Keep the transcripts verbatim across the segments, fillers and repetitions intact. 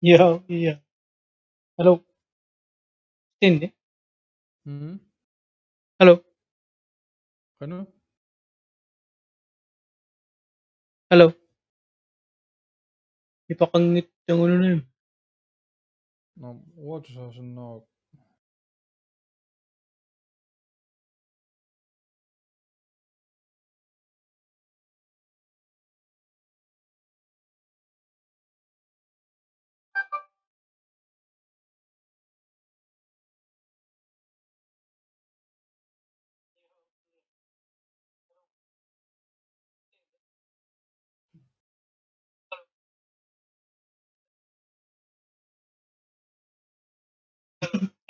Ja, ja. Hallo. Stinni. Mm. Hallo. Qanoq? Hallo. Ipaqanngitsugununi. Naam, uanga tusaasinnaavara.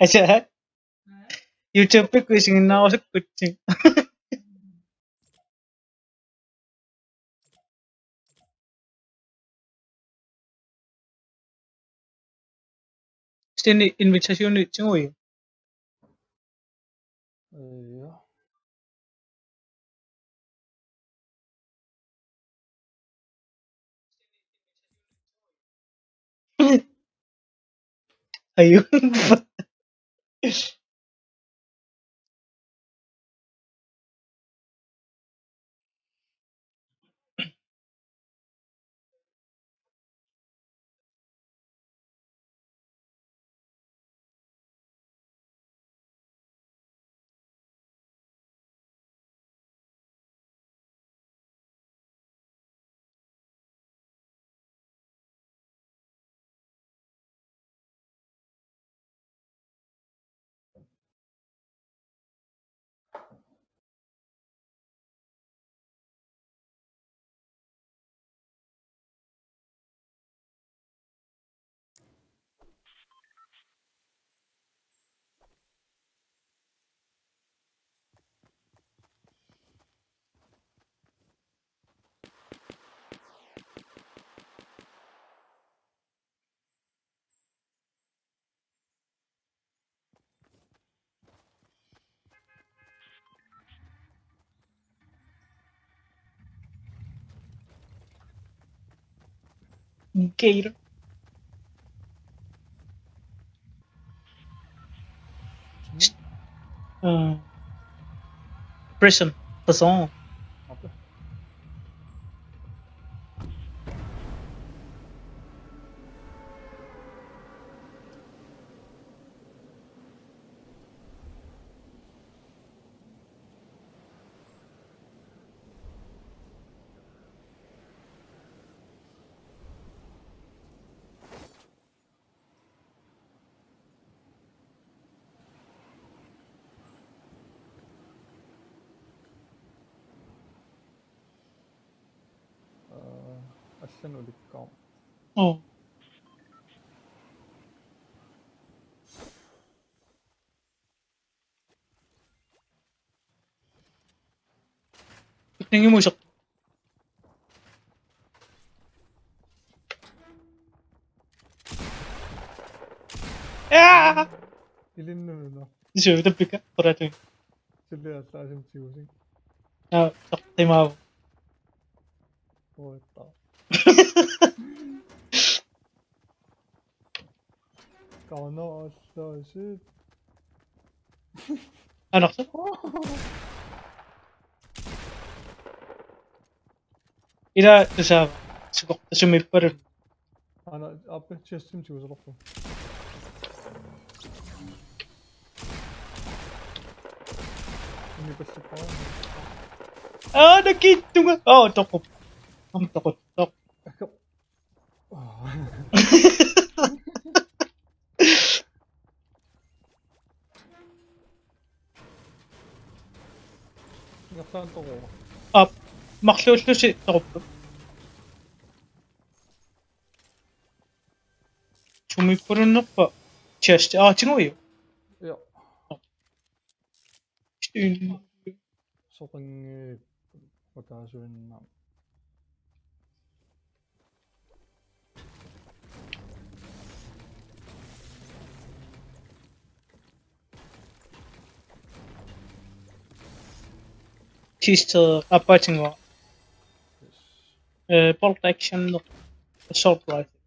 Asa, YouTube-ikkut isiginnaarusukkutsi. Stinni, invitationit tiguit? Ja. Ayu. Gator. Uh, prison. Prison. Okay. Aa, allan ulikkaarmat. Oo. Ningimusoq. Aa! Ilinnut una. Suu, tappika, quraatun. Silli allaasum tigusi. Aa, taqqimaavoq. Uatta. Qanoq allaasiit. Anarsu. Ila tusaava. Sukoq, sumiippalu. Ana, appe chestim tigusalerpoq. Ini passa paa. Aa, nakiittunga. Aa, toqup. Am toqut, toq. Akka. Ingerlaannaq toquvoq. Aap, marluullusi toqupput. Sumiippalunnerpa chest. Aa, tiguiuk. Ja. Stin. Soqanngilaq utaasuinnaq. Kiste aappaatinngua. Yes. Eh, bolt action assault rifle.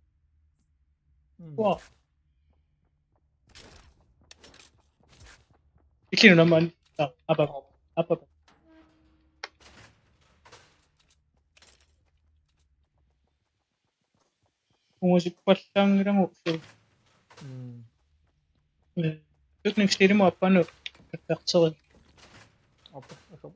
Wow. Ikinu naman. Ah, apa, apa. Ungusippallaanngilagut. Mm. Eh, tutningstiilimu appanut kattarteri. Apa, apa.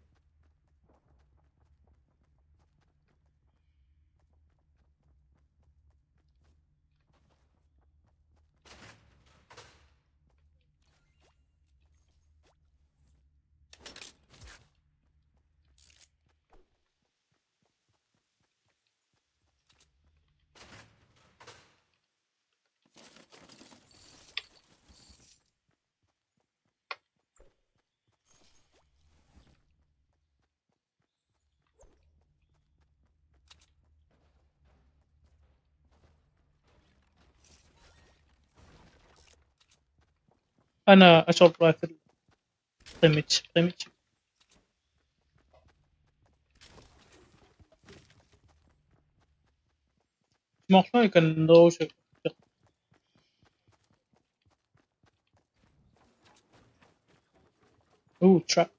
Ana assault rifle. Primit, primit. Morfai kan those. Ooh, trap.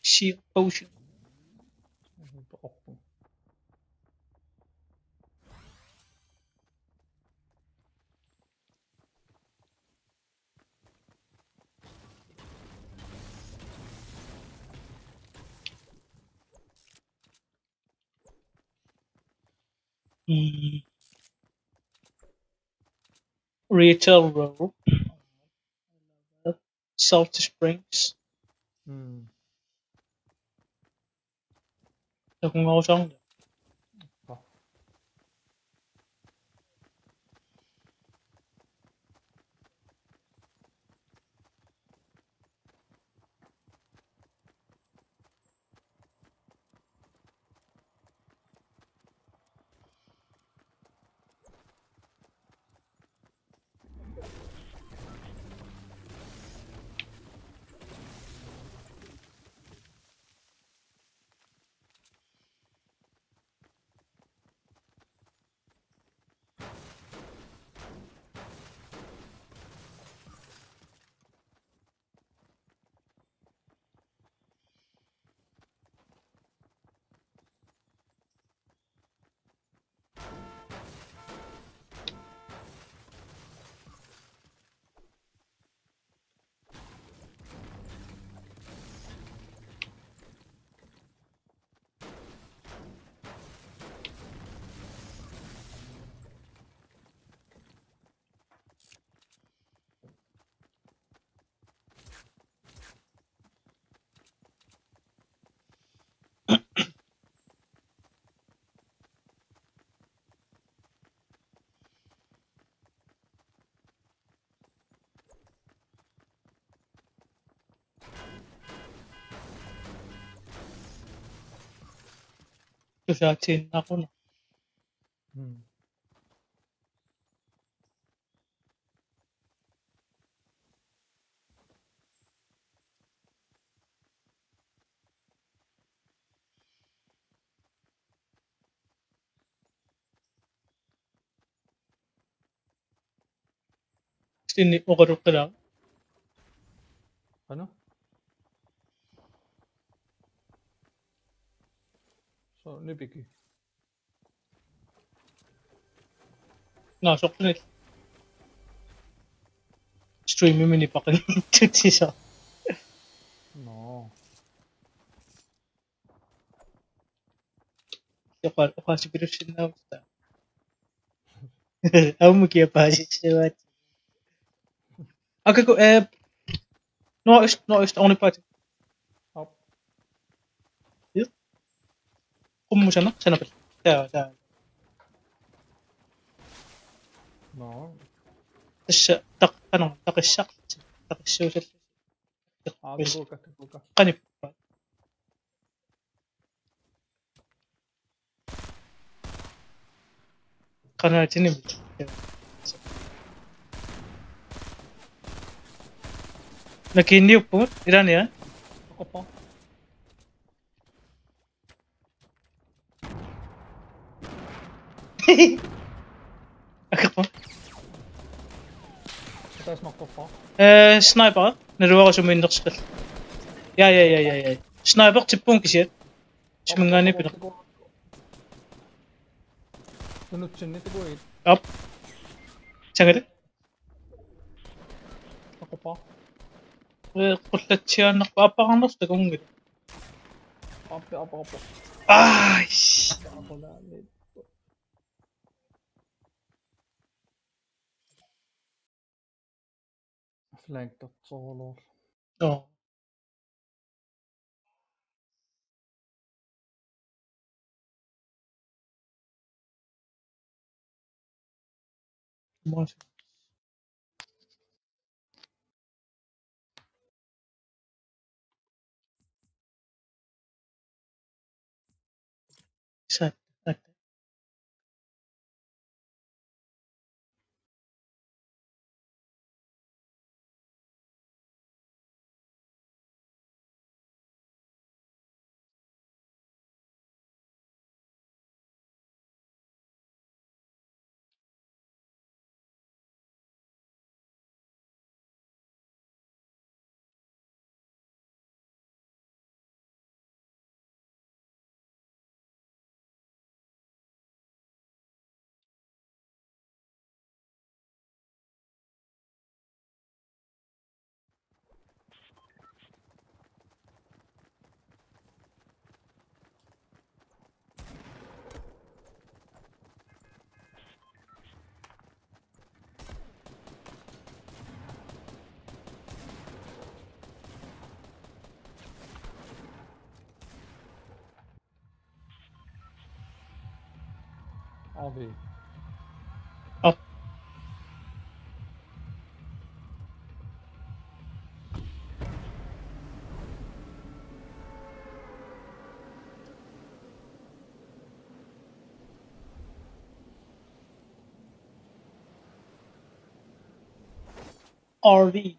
Shield potion. Mm. Retail robe. Salt Springs. Mm. Takunngorusarnga. Tusaatsiinnaquna. Hmm. Sinni oqaruqqilaa. Qanoq? So, nipiki. Naa, soqutinik. Streamimini paqin tutisa. No. Oqa-, oqaasipillussinnaavutit. Aamma kia paasissavaat. Akaku, eh, North East, North East, only party. Op. Yep. Qummusana, sanapil. Taa, taa. No. Tassa, taq-, qanoq, taqissaq-, taqissuusal-. Aa, kuka, kuka. Qanippa. Qanaatini. Nakiinniuppugut, ilaani, aa? Oqarpa. Akerpa. Taas noqqorpa. Eh, sniper, naluara sumiinnersiqallu. Ja, ja, ja, ja, ja. Sniper tippugut kisiat. Suminngaanniit pineq. Tunutsinni tukuit. Aap. Sangati. Oqarpa. Eh, qullatsiaannarpa aappaqarnersoq takunngilat. Aappi, aappi, aappi. Ai. Aappi, aappi. Flankertoorlugu. Joo. Moi. Sat. Avi. Oh. R V.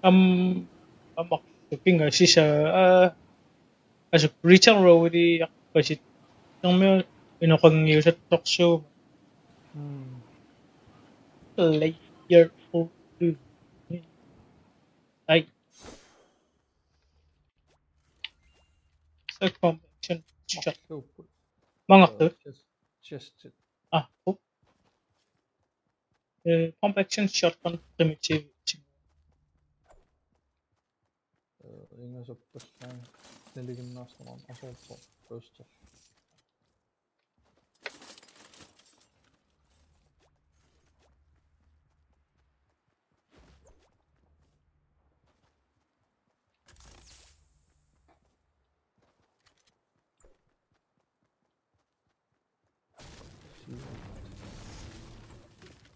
Am, amaq, pingasisa, ah, asu Greater Road-i aqpasit. Termi inoqangiusattorsuuvoq. Hmm. Player four. Ai. Second action shot. Mangartut. Just, just. Ah, oh. Eh, pump action shotgun primitive. Eh, ingasappallaan naliginnaarsarama asoorpoq booster.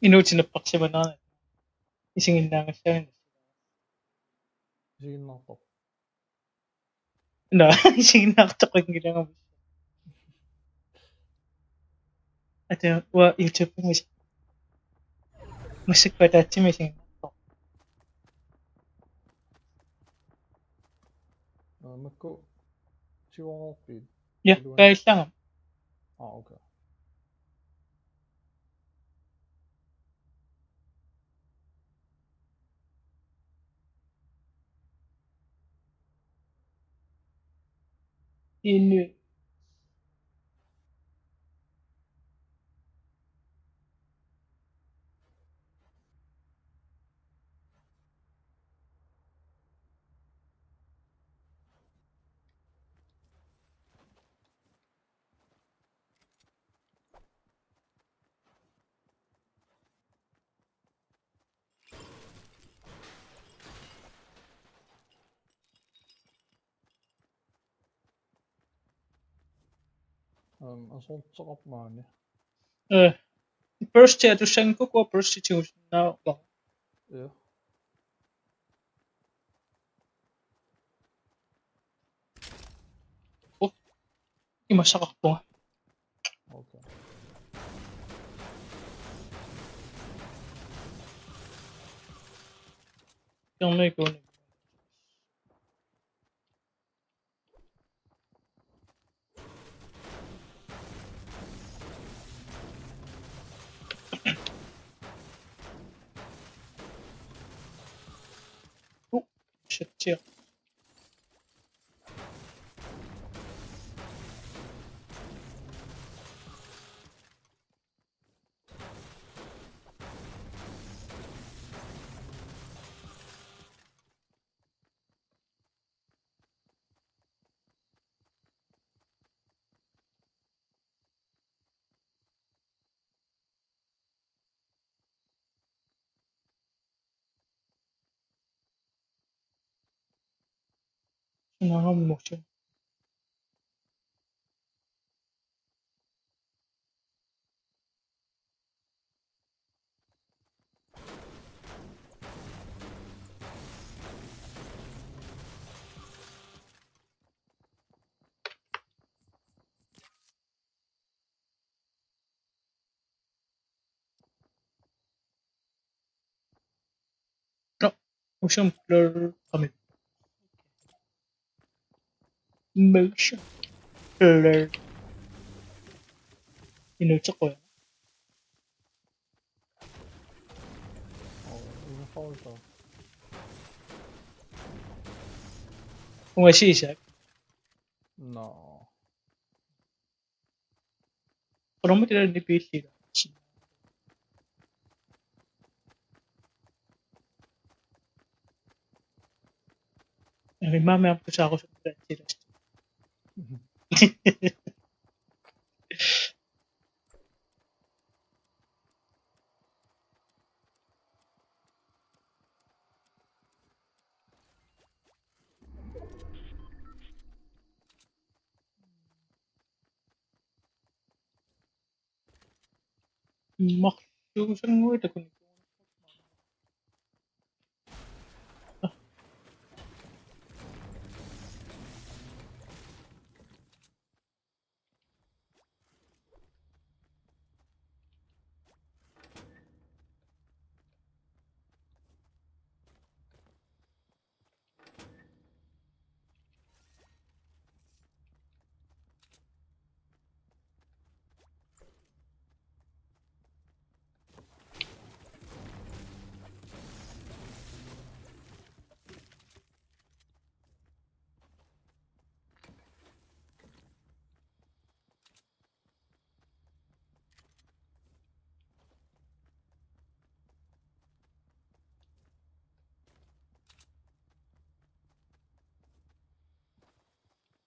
Inuutinneq parsimanaa. Isiginnaagassaanga. Isiginnaartoq. Nå, isiginnaartoqanngilanga. Ata, uanga YouTube-mi. Massakkut ataatsimi isiginnaartoq. Nå, makku siuareerpit? Ja, iluani. Kaajallagama. Ah, okay. Inu. Øhm, asoortoqarpoq maani. Eh, burst-ia tussanngikkukkit burst-itigut sinnaava. Ja. Oh. Imassaqarpunga. Okay. Kernikuunik. Uh, shit, shit. Naammoq. Nå, motion blur. Kom ind. Motion blur. Inuuteqquja. Oh, una falta. Unga siisa. No. Qulumut ilaa nipiillila. Eri maami aamma tusaarusuppalaatsilasta. Marluusannguit takunik.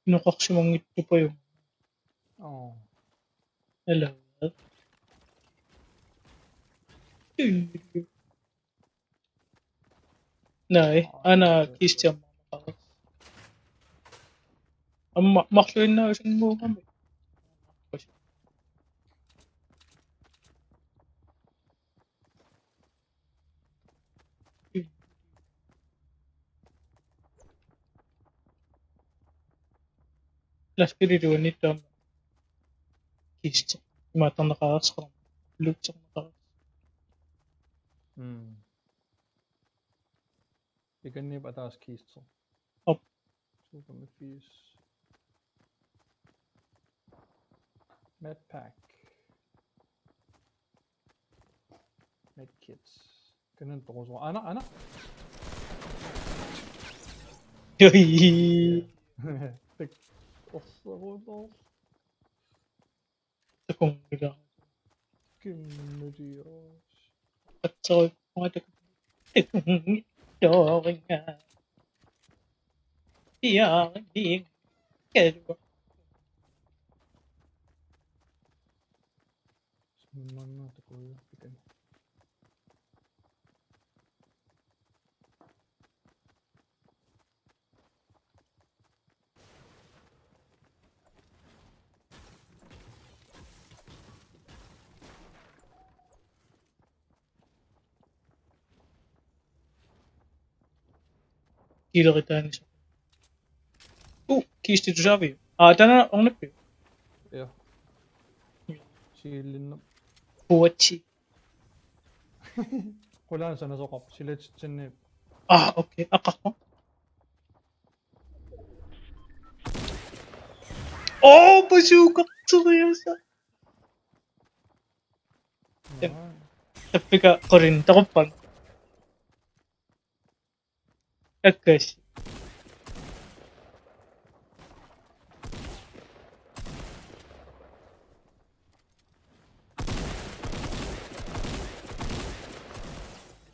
Inoqarsimanngitsupajuk. Oh. Hello. Nej, aana kiisti ammaqaaq. Aamma marluinnaavisinnaagami. Lastbiililuunniit taama kiisti. Imaattarneqareersoq. Luutserneqareersoq. Mm. Ikanniippoq ataaseq kiisti. Op. Super med firs. Med pack. Med kits. Kan den bruges over? Anna, Anna! Joi. Det er også rundt over. Takunngilara. Kymnedios. Atsoippara takunngilara. Iaa, iaa. Kalua. Manna takuja pikan. Kiileritaanngisa. Uh, kiisti tusaaviuk? Aa, taanna ornippiuk? Siillinnap. Puatsi. Qulaani sanasoqarpoq silatitsinni. Ah, okay. Aqaqqo. Oh, bazooka. Seriøst. Aa. Tappika qorin taquppang. Akkas.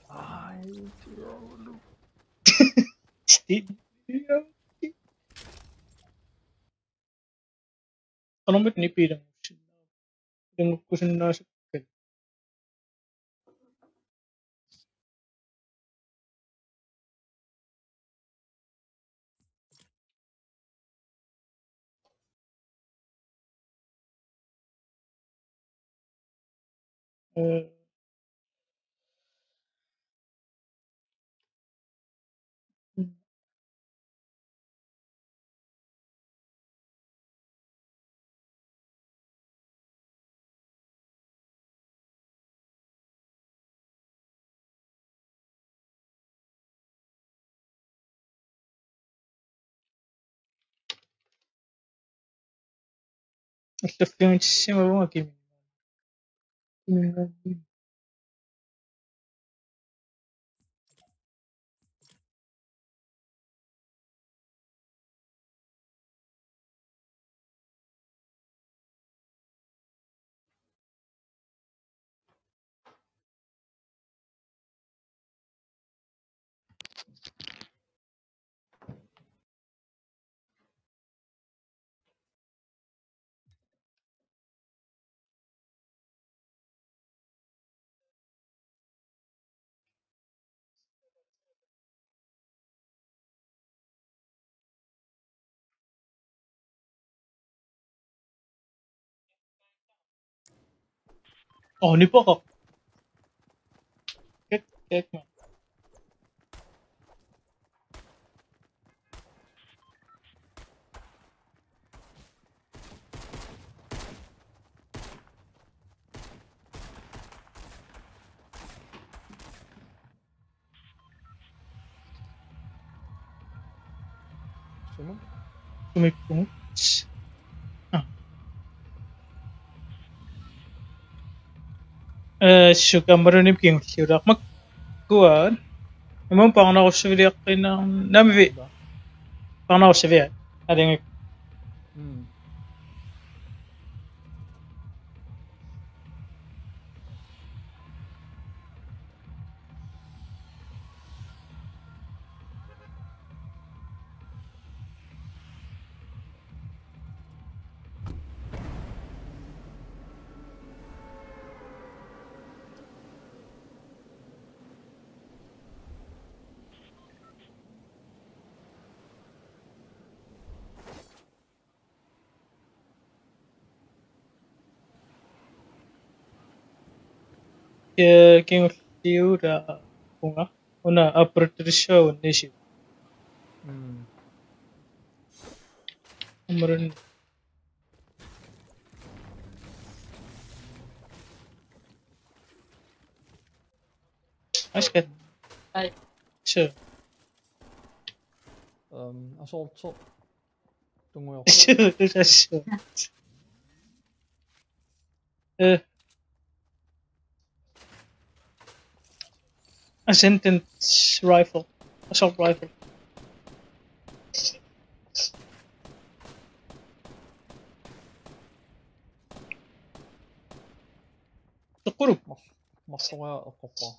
Ai, tiolo. Sti. Qanormita nipiilanngussinnaa-, ilanngussinnaasakkit. Øh. Allaffigitissimavunga kimi-, kiminngaanniit. Oh, nipoqarpoq. Kak, kak, ma. Sumut? Sumippugut. Ah. Eh, sukammarunip kingulliulaarmak. Kuat. Imam parnaarussaviliaqqinnaa-, naamik. Parnaarussavia. Alingik. Mm. Eh, kingulliulaapunga. Una aperturissuagun nisi. Mm. Amarun. Askat. Ai. Sure. Øhm, assault. Tungujoq. Sure, sure. Eh. Ascendant rifle. Assault rifle. Tuqqurup. Marsoria eqqorpara.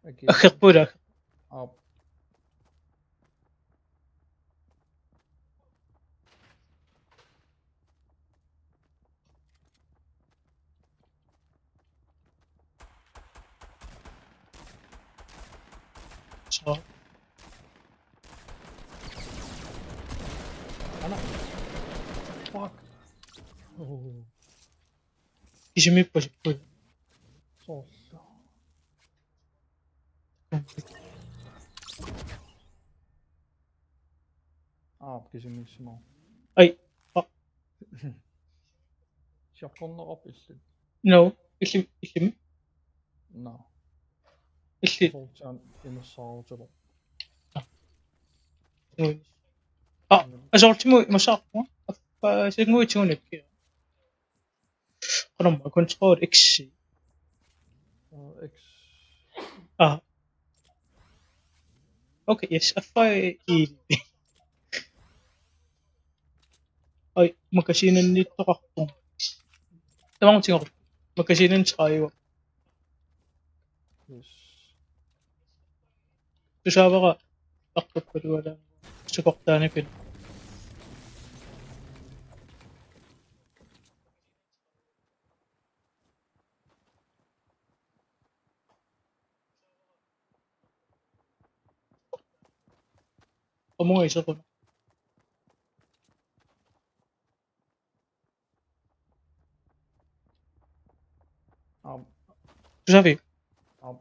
Okay. Akerpula. Aap. So. Ana. Fuck. Oh. Isumippa sipput. Soorlu. Aap, kisimissimavoq. Ai. Ah. Siortorneqarp illit? No. Illim, illim. Nå. Illit. Fortsan imassaarutilu. Ah, asortimu imassaarpunga. Appa singuitigunik. Qanorma control X. Uh, X. Ah. Okay, yes. Affai i. Ai, magasininnittoqarpunga. Tamangutigor. Magasininnit tredive. Yes. Tusaavara aqquppaluala sukortaanakun. Qamunga isequna. Aap. Tusavi. Aap.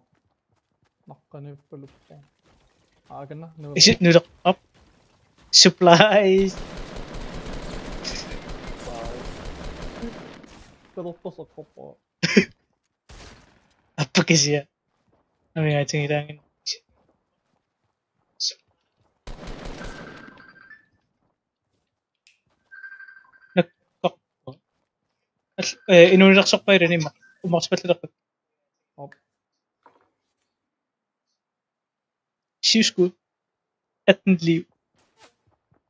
Naqqaniippaluppoq. Aakanna nu. Isi nuleq up. Supplies. Pelertorsoqqorpoq. Appakisia. Amigaatigilaangin. Nakkarpoq. Al-, eh, inuunilersorpaa ilani imma. Umarsipallalerpat. Op. Syv skud. atten liv.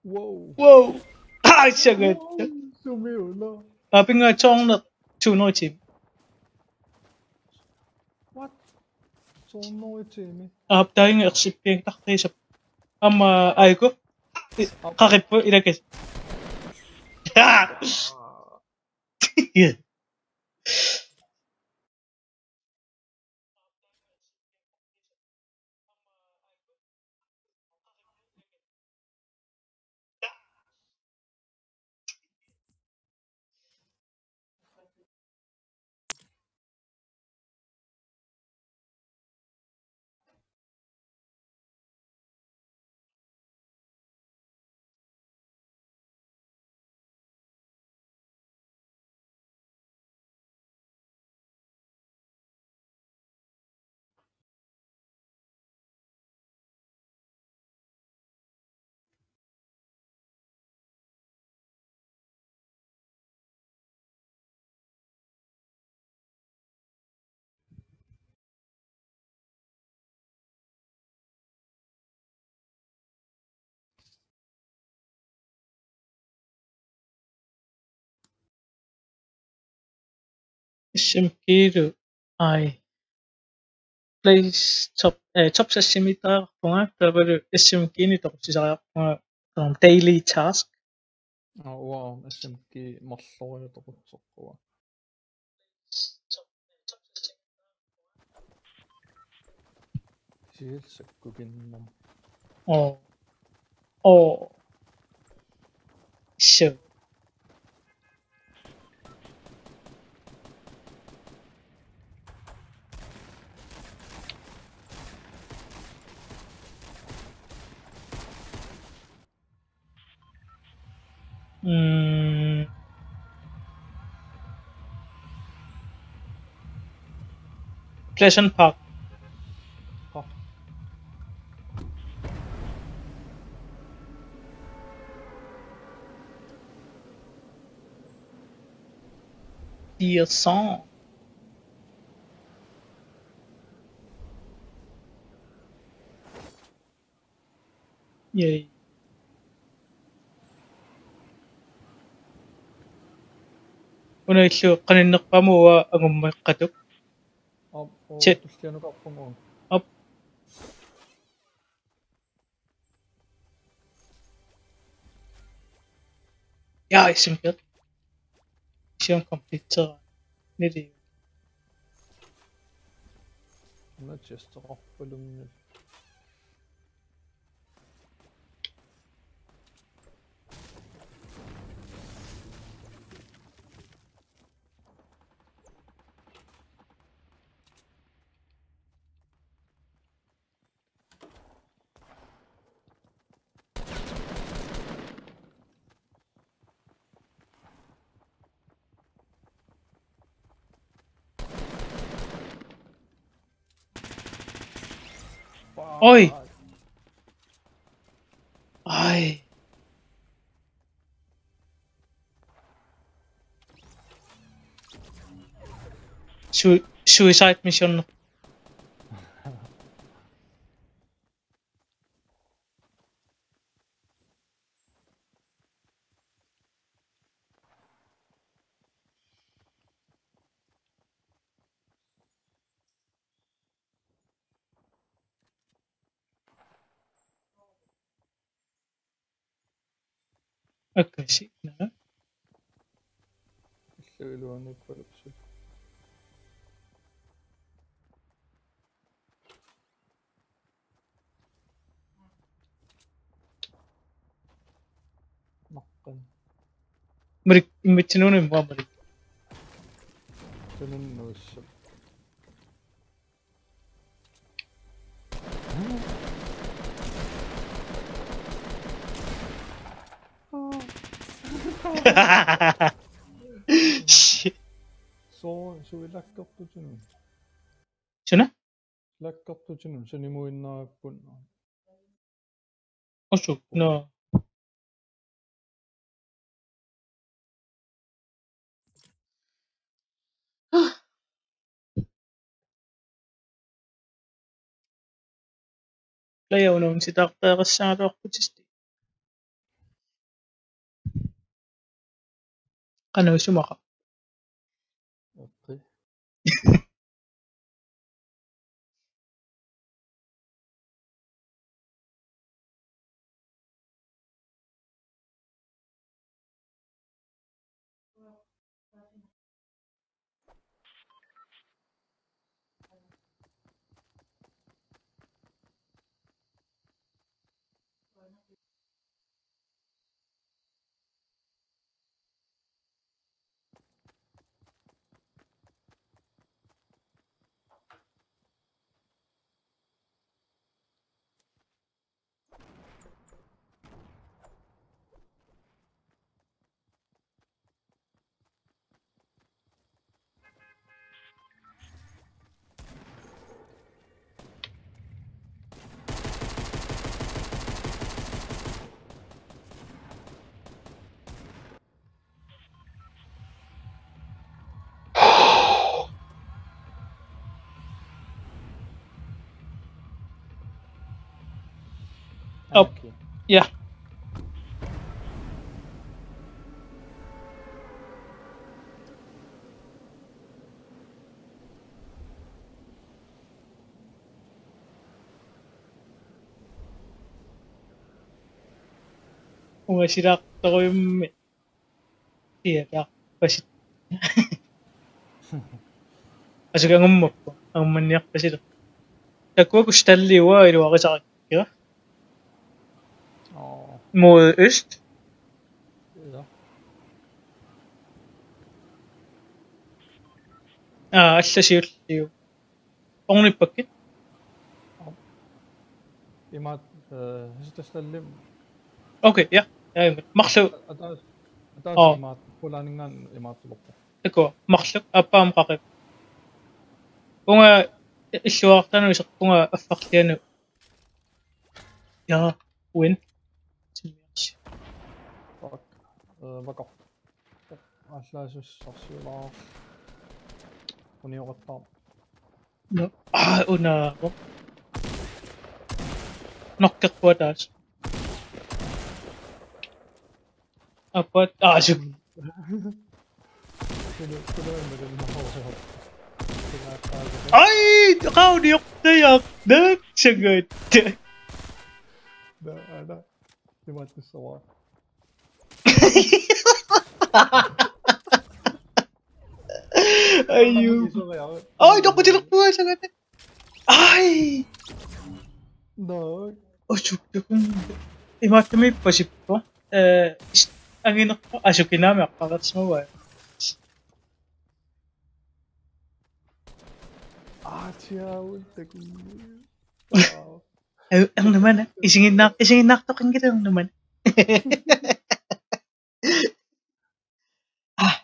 Wow. Wow. Ej, så godt. Sumiuna. Oppe i tårnet. to hundrede i timen. What? To hundrede i timen. Op, der er ingen R C P, der er så. Om, uh, Aiko. Qarippu ilakis. Ja. S M G-lu, ai. Place top, eh, top seks-imiittarpunga, taavalu S M G-ni toqussisariaqarpunga, um, daily task. Aa, uanga S M G marloriartorujussuuara. Siilsakkukinnam. Oh. Oh. So. Mm. Pleasant Park. Hov. Dear song. Yay. Una illu qaninnerpaamut uanga angummeqqatuk. Op, op, Shit. Tullianukarpunga. Op. Ja, eksempel. Mission completed. Nili. Una chesteqarpalunni. Oj. Ej. Su-, suicide mission. Akasi, naa. Illu iluaniippalussuk. Maqqan. Marik, immitsinuunera immaqa marik. Tununnuussap. Suu, suilakkertutinut. Suna? Lakkertutinut sanimuinnarput. Usuk, no. Lajaunun sitarpeerissaagaluarputit. Qanoq isumaqarpa? Okay. Op. Okay. Ja. Ungasilaartorujummi. Ia, taarpasit. Asuki angummappa, angummanniarpasileq. Takuaku stalliua iluarisarakkit. Åh. Mod øst. Ja. Aa, alla siulliu. Ornippakkit? Imaat, eh, hisitastallim. Okay, ja. Ja, ja. Marluk. Ataas, ataas. Åh. Imaat, pulaaninngaan imaattulerpoq. Takuuk, marluk, aappaamu qaqip. Uunga illuartaanut iserpunga affarlianut. Ja, win. Fuck. Eh, vakkert. Aallaasussarsulaaq. Unioqattaaq. No. Ah, una. Nokkeqquataas. Apat, ah, suk. Kulu, kulu, kulu, kulu. Ai, qauniortajaq. Naatsagut. Da, da. Imaattussavara. Ayuu. Ai, toqqutilerpunga sagatta. Ai. No. Usuktukun. Imaattumik pasippoq. Eh, is-, anginerpoq asukinaami aqqareersimavaa. Aa, tiaavut takunngilaat. Wow. Au, ernumanaq. Isiginnaar-, isiginnaartoqanngilaq ernumanaq. Ah.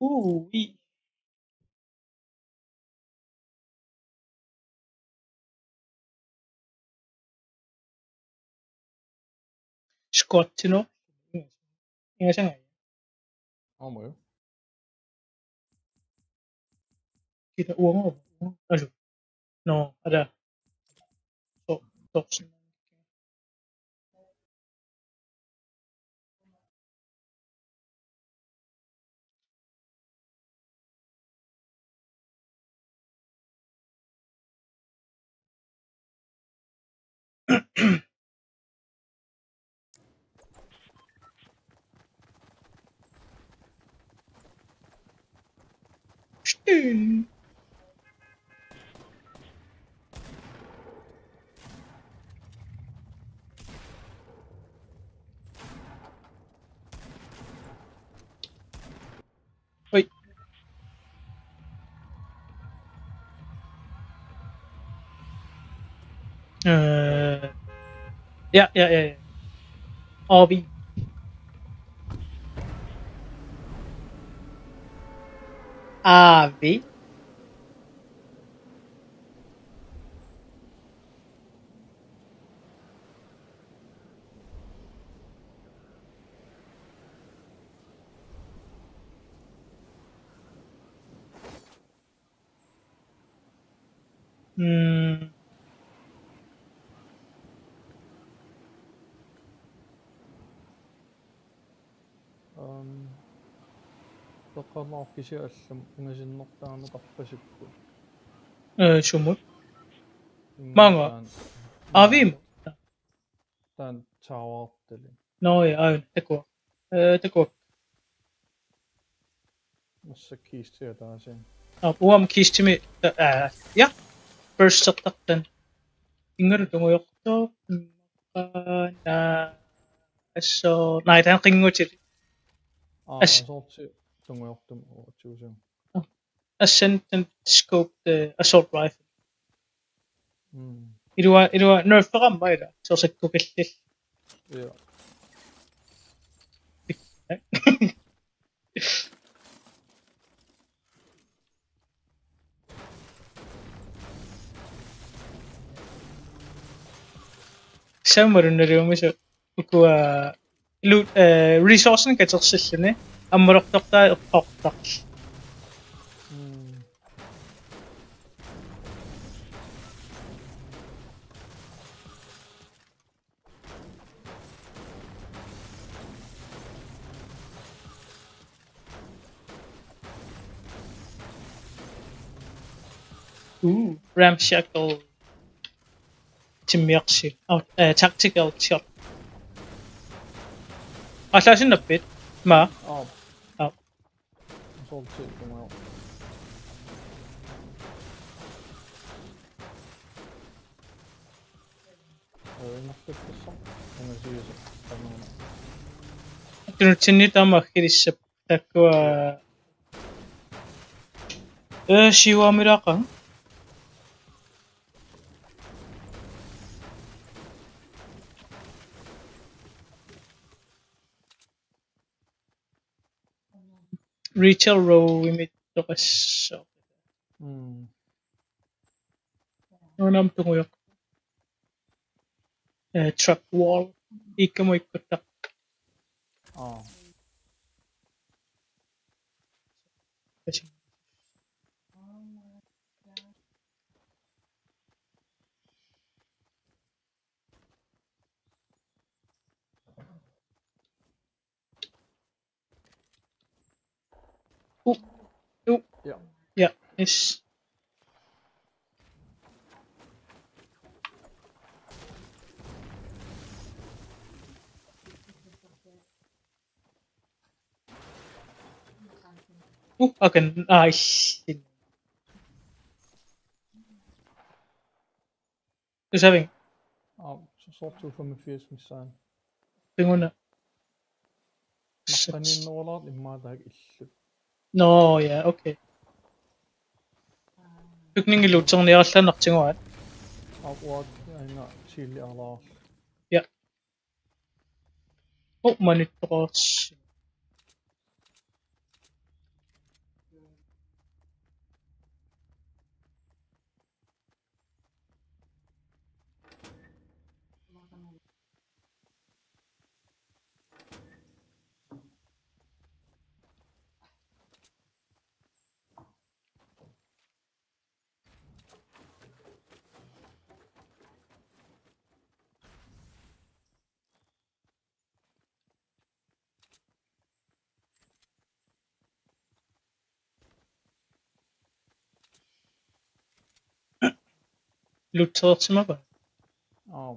Ui. Squattino. Ingasangai. Aamma jo. Kita uanga. Asu. No, ada. So, tos. Stimmt. Ui. Äh, ja, ja, ja, ja. Abi. Abi. Mm. Aam, peqqaamaarfisiaq allum ingasinnertaaneqarpasippoq. Ee, sumut? Immaqa maanga taanna. Aviim? Taanna towertali. Nå ja, aajuna, takuuk. Ee, takuuk. Massakkut kiistia taasiin. Nå, uanga kiistimi, aa, ja. Burstertartan. Ingalu tungujortoq. Aa, naa, asso, nej, taanna qinngutit. Aa, as- assaulti tungujortumik uatsuusium. Ascendant scope, øh, assault rifle. Mm. Ilua, ilua nerfeqarmat ila, soorlu sakkukillit. Ja. Sammalu naluumisu ukua lu-, øh, resourcen katersilluni ammalortortaa eqqortaq. Mm. Uh, ramshackle. Timmiorsi. Oh, øh, tactical shot. Aallaasinnaappit? Maa? Aap. Aap. Solti tunga. Aviinnartuttussaq. Angasiusoq. Tamanna. Tunutsinni taama aggilissap. Takkua. Ee, siuaamilaaqqaanga. Retail row-imik toqassaaq. Mm. Nunam tungujoq. Eh, trap wall. Ikkamu ikkuttaq. Aa. Kasi. Uh. Uh. Ja. Ja, yes. Uh, okay. Aa, ish. Tusaaviuk? Aa, so-, soorlu femogfirs missaani. Pinguna. Naqqaniinnerulaartoq immaqa taakku illut. Nå, ja, okay. Bygningi looterniarallaannaq tiguaat. Aa, uanga aana siilliarlaarlugu. Ja. Oh, manittoqarsi. Lootereersimava? Aa.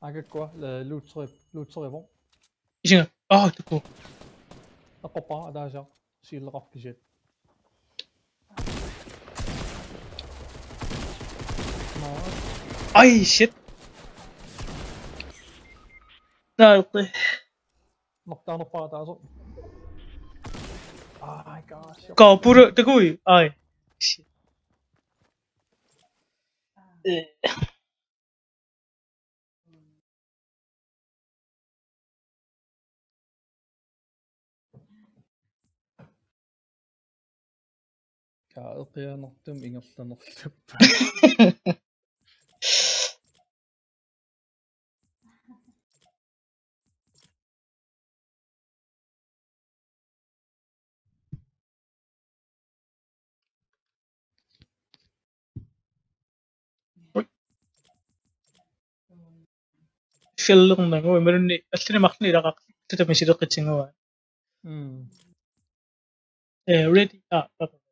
Aakkua, eh, lootere-, looterivoq. Isinga. Ah, takuuk. Eqqorpara ataasiaq. Siulleqarpisiat. Ai, shit. Naa, okay. Martaanerpara ataaseq. Ai, gosh. Kaapura, takui. Ai. Shit. Eh. Kaa eqianartum ingerlanerluppa. Ui. Shellernagu imaluunniit allanit marlunnik ilaqartutut misileqatigigaat. Mm. Eh, ready. Ah, pa, pa, pa.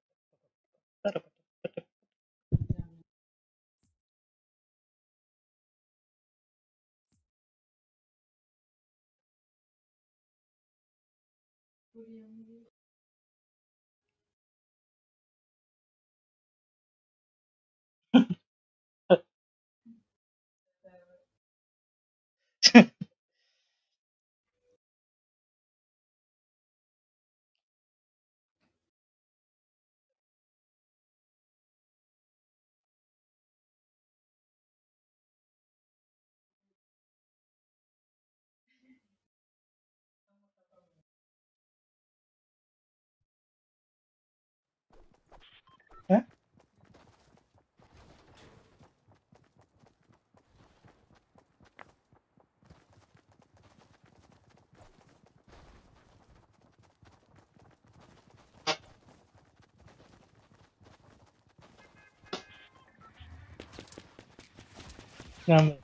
Naamik.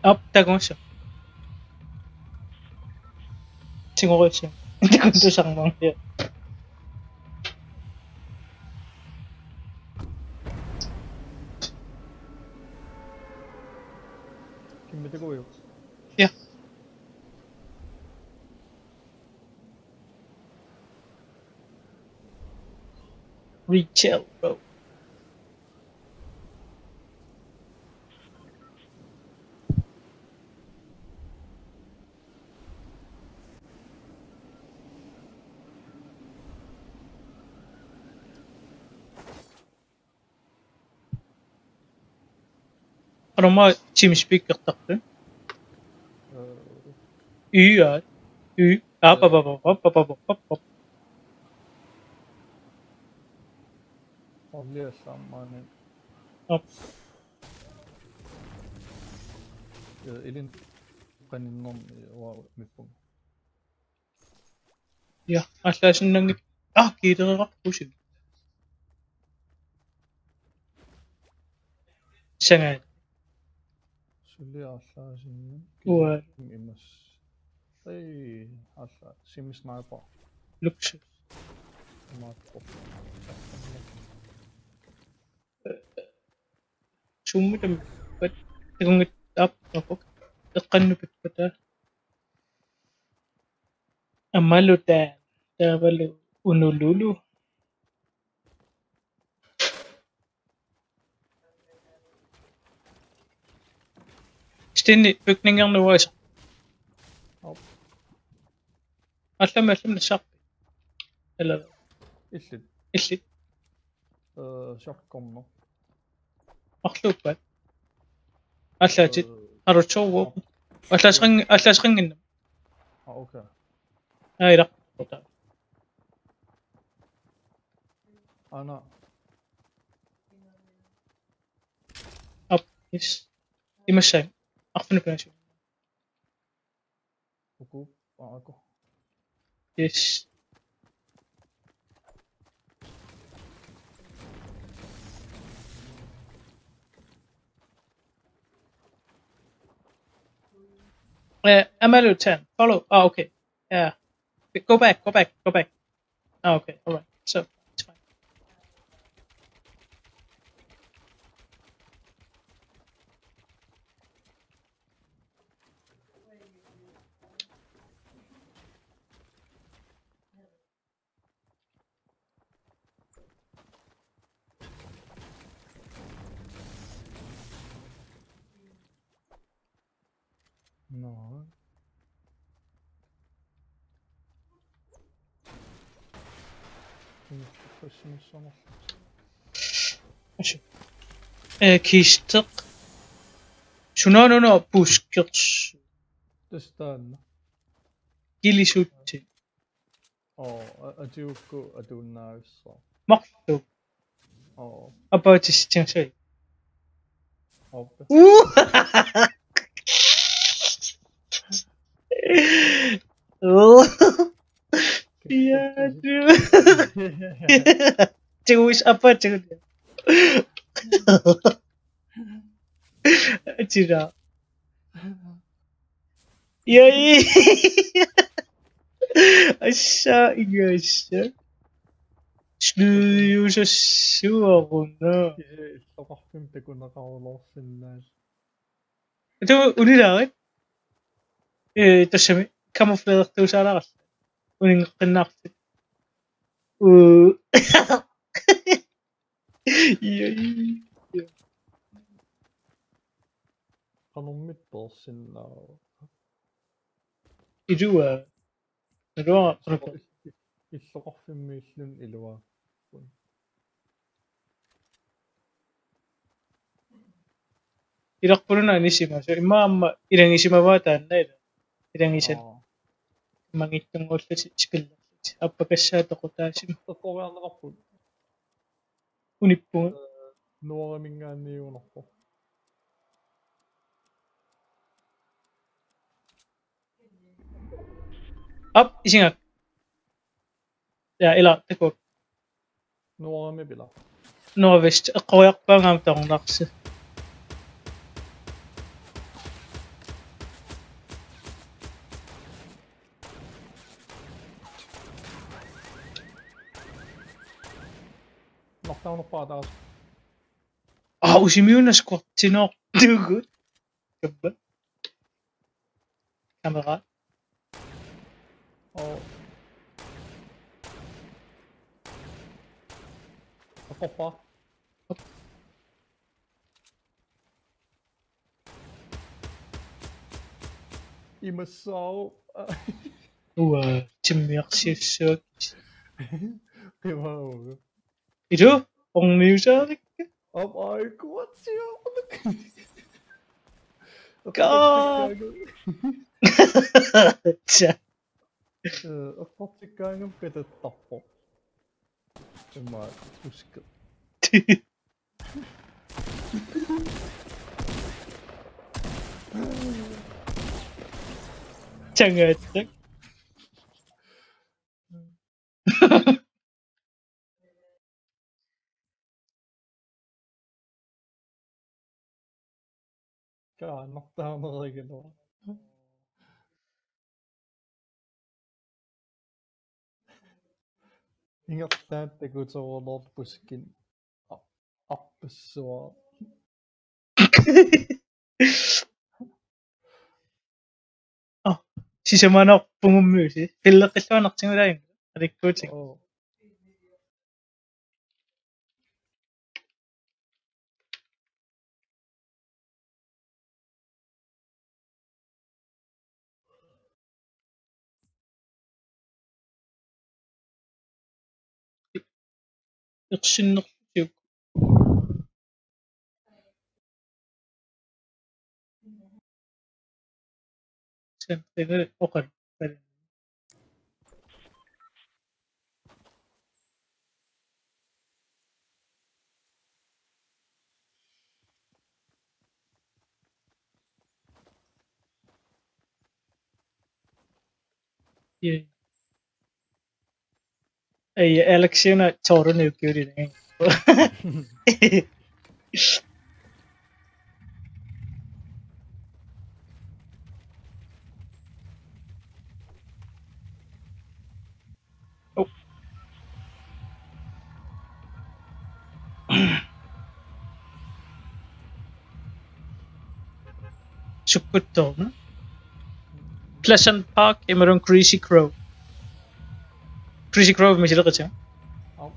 Op, takunngissaaq. Tigoriarsi. Takunngissaaq. Kimmitakuujuk? Ja. Retail, bro. Aruma TeamSpeak-ertarpit. Øh, Y, aa. Y. Aa, pa, pa, pa. Olli assaammaani. Op. Øh, ilin qaninnermi uanga mippunga. Ja, aallaasinnaanngitsoq. Ah, kiilereeraq pusi. Sangaat. Suli aallaasinnaanngitsoq. Uaa. Imas. Ei, alla. Simi sniper. Luksus. Imaappoq. Suummi tamakku. Takunngisaannarpoq. Eqqannut pippata. Amalu taa. Taavalu unululu. Stine, bygningernuusa. Op. Allamik, allamik nassaarpit? Eller Illit. Illit. Øh, shotgunner. Marluuppat. Allaatit. Øh, Har du to våben? Allaaseqanng-, allaaseqannginnama. Ah, okay. Aa, ilaa. Aana. Op. Yes. Imassai. Arfineq-pingasoq. Uku, aa, uku. Yes. Eh, Amalu ten, follow. Ah, okay. Yeah. Go back, go back, go back. Ah, okay, all right. So, it's fine. No. Ee, kiisteq. Sunaana una buskersuut. Tassa taanna. Kilisutsit. Oo, a-, atigukku atuinnavissaq. Marluk. Oo. Apaatissutigassai. Oppe. Uu! Uu! Ja, du. Tiguis apa tigu. Tira. Yay! Assa, igassa. Snuiusassuaruna. Illoqarfimmi takuneqaruloorsinnaasut. Atu unilaarit. Ee, tassami camouflertuusaalaarallarsi. Uningeqqinnaarlutik. Uu. Yay. Qanormita peersinnaava? Ilua. Ilua. Illoqarfimmiilluni ilua. Ilarpuluna anisimasoq. Immaqa aamma ilagisimavaa taanna ila. Ilagisat. Aa. Mangitsunnguullutik spillerlutik. Appakassaat toqutaasima. Toqoriarneqarput. Unippunga. Ee, Nuaraminngaanniigunarpoq. Aap, isigak. Ja, ila, takuuk. Nuarami pila. Nordvest, eqqoriarpaanga aamma tornarsi. Naqtaarnerpaaq taas. Aa, usimiuna squatsinortugut. Kappa. Kamera. Oo. Aporpa. Imassaavoq. Uanga timmiarsiassuakka. Qimaavugut. Ilu, orniusaarikka. Aap, aajuku atsiaq. Kaa. Tja. Ee, eqqortikkaangama katattarpoq. Immaqa uske. Tjangaattak. Kaannartaarnereegaluaq. Ingerlaannaq takuteruloorput buskin. A-, arpassuaq. Aa, sisamaanerpungummiusi. Pilleqqilluarnartigulaarlunga. Alikkuutik. Oo. Ersinnerlutik. Sen tegel oqal. Ja. Ei, Alex, una tårne jo gjorde det. Oh. Sukkuttoorna. Pleasant Park imaluunniit Greasy Grove. Greasy Grove misileqatiga. Au.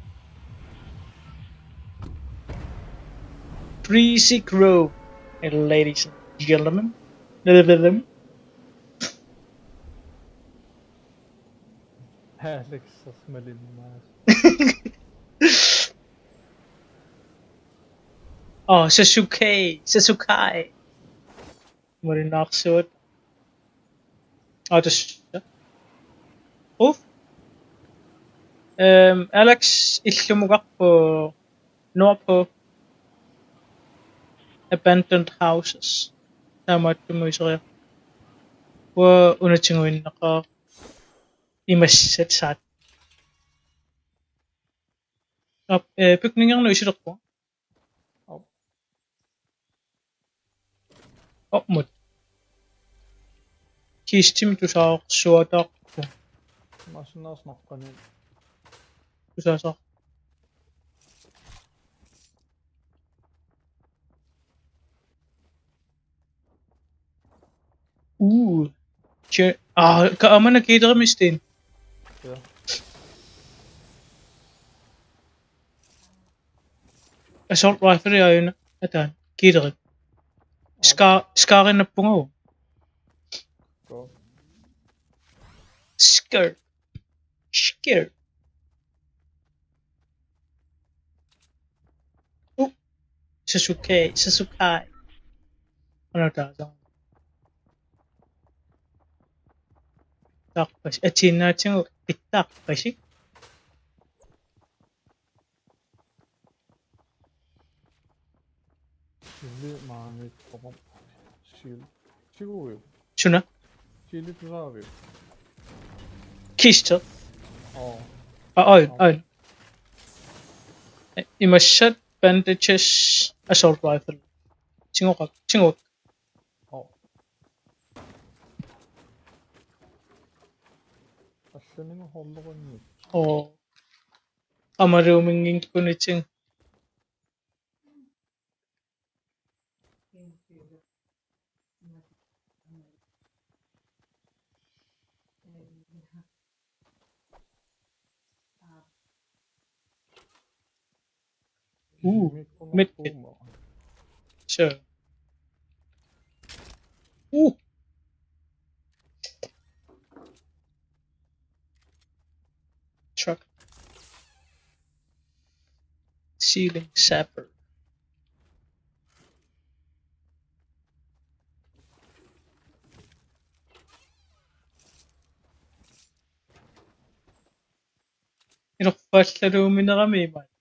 Greasy Grove, ladies and gentlemen. Alex, sasmalimmaas. Oh, Sasuke, Sasuke. Malinnaarsuut. Ah, tassa. Uff. Øhm, Alex, illumukarpoq nordpå. Abandoned houses. Taamaattumik iseriarpara. Uanga una tiguinnaqaaq. Imassat saat. Op, øh, bygningernu isilerpunga. Op. Opmut. Kistimik tusaarsuataarpunga. Massakkut naqqani. Tusaasaaq. Uh. Tje-, ah, ka amana kiilerimi sten. Ja. Assault rifle aajuna. Ataan. Kiileri. Ska-, skaarinnappunga. Go. Sker. Sker. Uh. Sasuke, Sasuke. Ana taasa. Tarpas. Atiinnaatigut pittarpasik. Illit maaniittoqarpoq. Sil-, siguiuk. Suna? Sillit tusaaviuk. Kiister. Oo. Aa, oi, oi. Imassat bandages assault rifle. Tingoqak, tingoq. Oo. Allanigu holloqinnik. Oo. Amaruuminngikkunitsinni. Uh, medkit. Sure. Uh. Truck. Ceiling sapper. Ilorpaallaluuminerami imaattoq.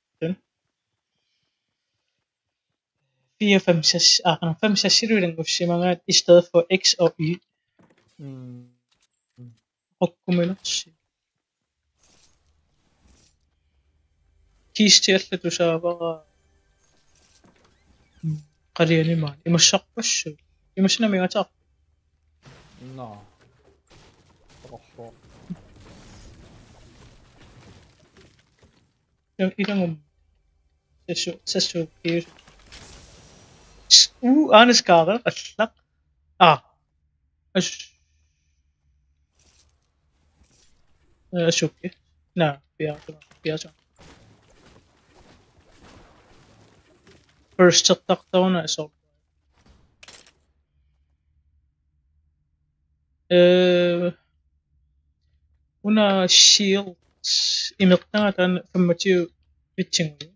Fire, fem, seks, ah, fem, seks iluanngussimagaat i stedet for X og Y. Mm. Rukkuminersi. Kiistiallu tusaavara. Qalianimaan. Imassarpassuit. Imassinami ataa. Nå. Takorloor. Ilangum. Sassu, sassu, kius. S-, u, aana skaare, allaq. Ah. As-, eh, assukkit. Naa, piaasuma, piaasuma. Burstertartaruna assault. Eh, una shield imertanga taanna femogtyve vitsingu.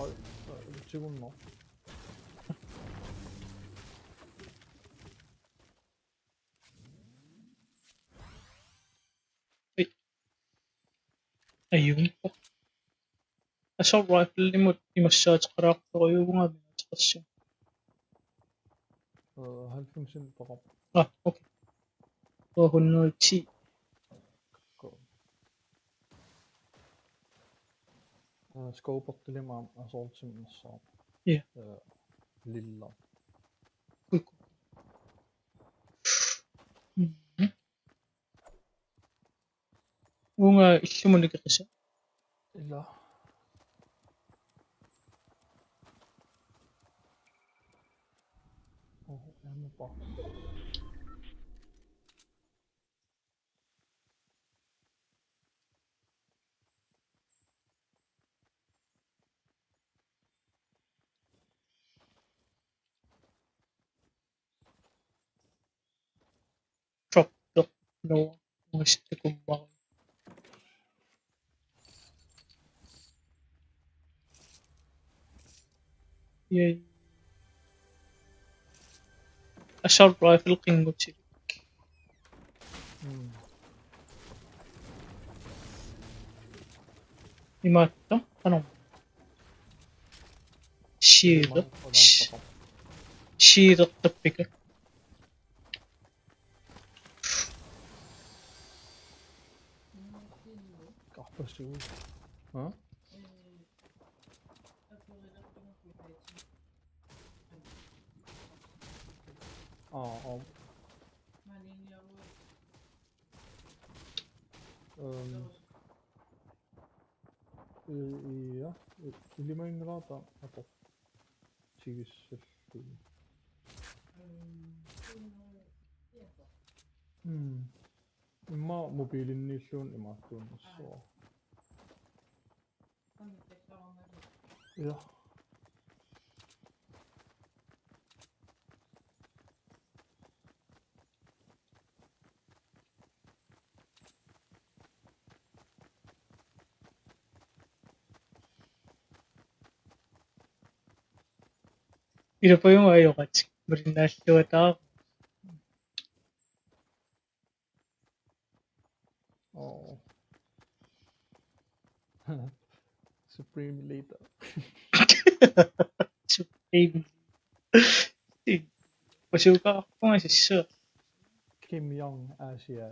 Oj, vitsingunno. Ei. Ajunngippoq. Assault rifle-imut imassaateqalaartorujussuuvunga ateqassi. Øh, halvfems ind på rum. Ah, okay. to hundrede og ti. Cool. Øh, skovbogtelimaam assaultimik nassaaq. Ja. Øh, lilla. Cool, cool. Mhm. Uunga illumut nikeqisa. Ila. Oh, ammo box. Drop, drop, no, muistakummaa. Yay. Assault rifle qinngutsillugu. Mm. Imaattoq, qanoq. Shield. Shield tappika. Qarpassuit. Ha? Aa, om. Øhm. Øh, ja, ilimaginngilara atoq. Tigussallugu. Mm. Immaqa mobilinniilluunniit imaattuunnissaa. Ja. Ilapajunga ajoqatik malinnaalluataaq. Oh. Supreme Leader. Supreme. Pasuukaarpunga sissuaq. Kim Jong Asia.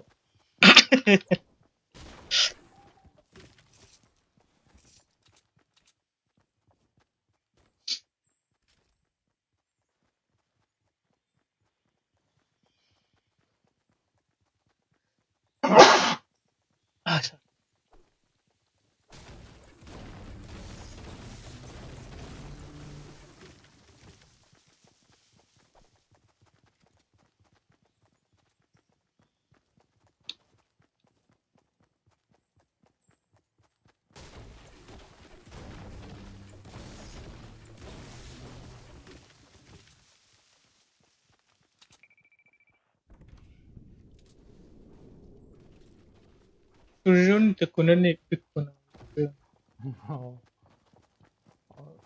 Ah, sorry. Suliluunniit takunani pikkuna.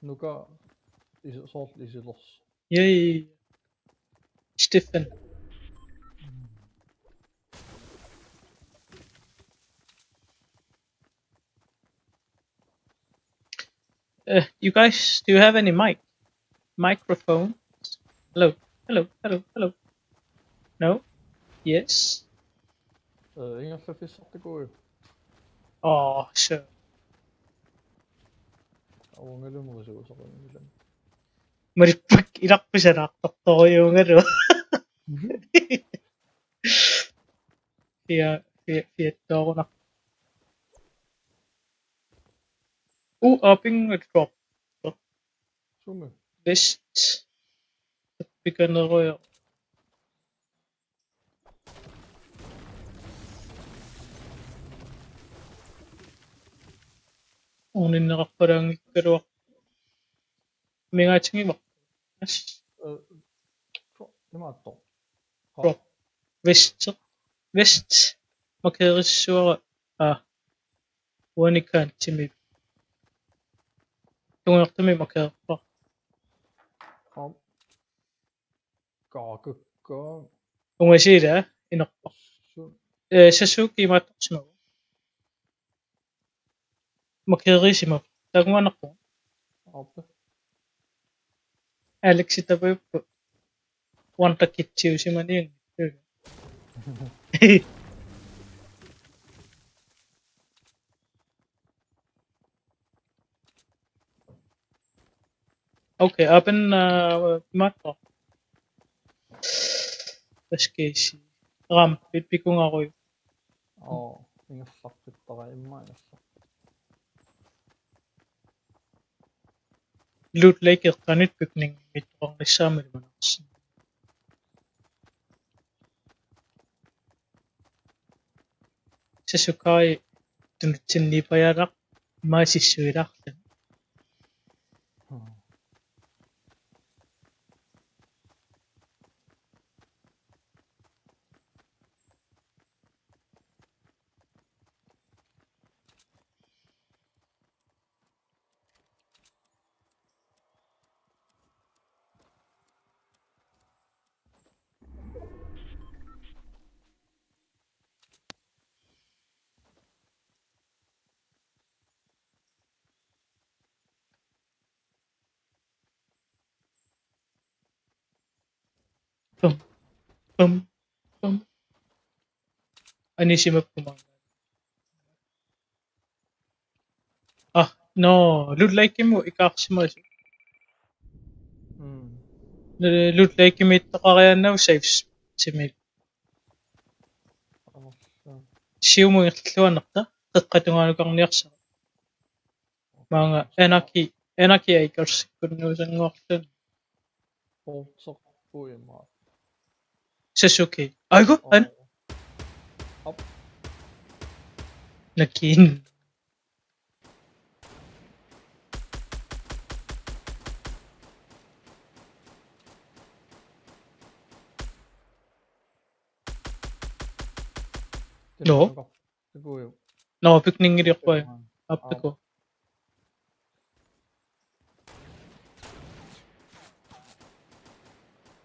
Nuka is-, soorlu isilersoq. Yay. Stefan. Uh, you guys, do you have any mic? Microphones? Hello, hello, hello, hello. No? Yes? Øh, ingen for fisk, det går jo. Oh, sure. Og ungen, det må så gå, så går det. Marippak, ilaqpisalaartartorujuugaluaq. Fia-, fia-, fiattoorunaq. U, opping drop. Sume. Vest. Pikanerujo. Uninneqarpalaanngikkaluaq. Mingaatigiva. Yes. Øh, drop. Imaattoq. Drop. Vest. Vest. Markeerissavara. Ah. Uani kantimik. Tungaanut markeerpara. Om. Kaakukka. Ungasiila inerpara. Su- Eh, Sasuke imaattorsimavoq. Markeerisimavoq. Takunngilarpara. Aappa. Alexi tapajupput. Wonder Kid-iusimanianngitsoq. Okay, apen, uh, matto. Taskesi. Rampit pikungarujuk. Oo, ingerlaqqittarpara immaqa ingerlaq. Loot Lake eqqanit bygning mittoqarnissaammat imanarsi. Sasuke tunutsinniippajaaraq maasissuilaarluni. Pum, pum, pum. Anisimapput maanga. Ah, no, Loot Lake-imut ikaarsimasoq. Mm. Loot Lake-imiittaqariaannarpoq safe simi. Siumut ingerlalluarnarta, qeqqata tungaanut karniarsara. Maanga Anarchy, Anarchy Acres-ikkunnuusanngorluni. Porterpui maat. Sasuke. Aiku, an? Op. Nakin. No. Takuuju. No, bygningi liorpaa. Aap, takuuk.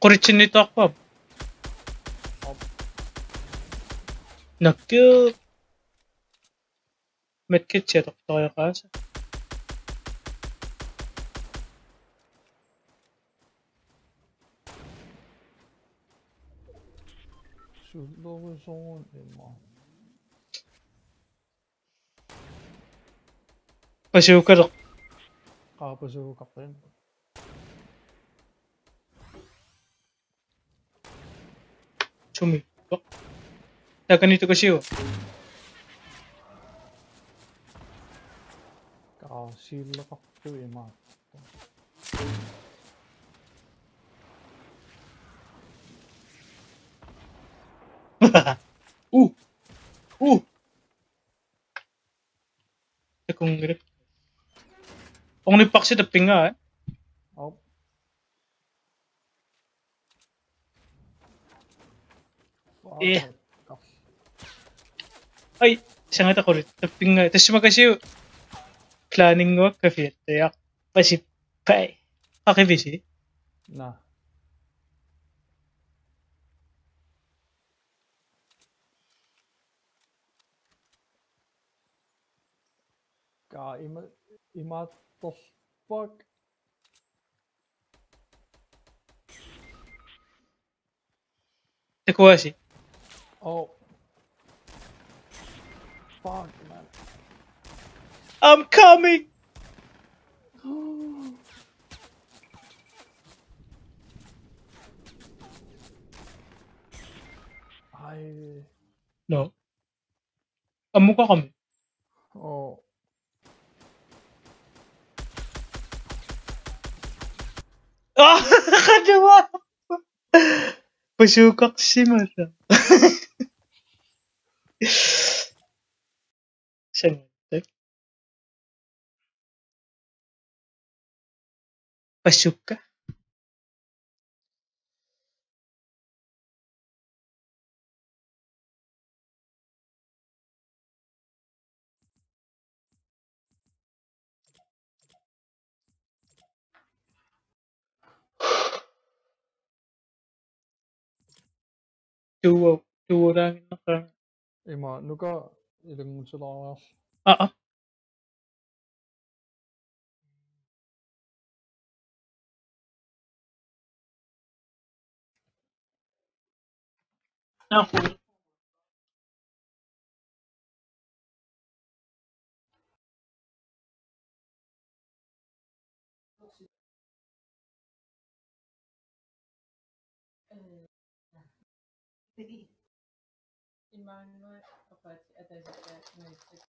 Qulitsinniittoqarpoq. Aap. Nakkut. Medkitsi atortariaqaasa. Sullorisoorun immaqa. Pasuukaleq. Qaa, pasuukaqqiin. Sumi. Takani tukasiu. Qaa, siulleqartui imaattoq. Uh. Uh. Takunngilara. Ornipparsi tappinngaa, eh? Aap. Eh. Ai, sangata qulit. Tappinngaa. Tassumakasiu. Planninguakka fiattajaaq. Pasippai. Qaqivisi. Naa. Qaa ima-, imaattorpaq. Takuasi. Oh. Fuck, man. I'm coming. Ai. No. Ammukaqami. Oh. Ah, qanoq. Pasuukaqsimasa. Sangatta. Pasuukka. Tuo, tuoraanginnaqaanga. Ima, nuka ilanngutilaariarlugu. Aa, aa. Naku. Imaanngua apaat ataasiakkaat nuitsit.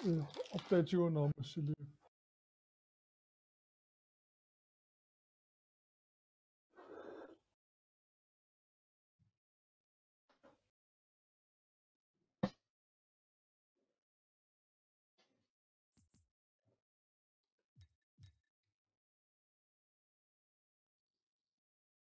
Ja, opdaatigut naammassiliivoq.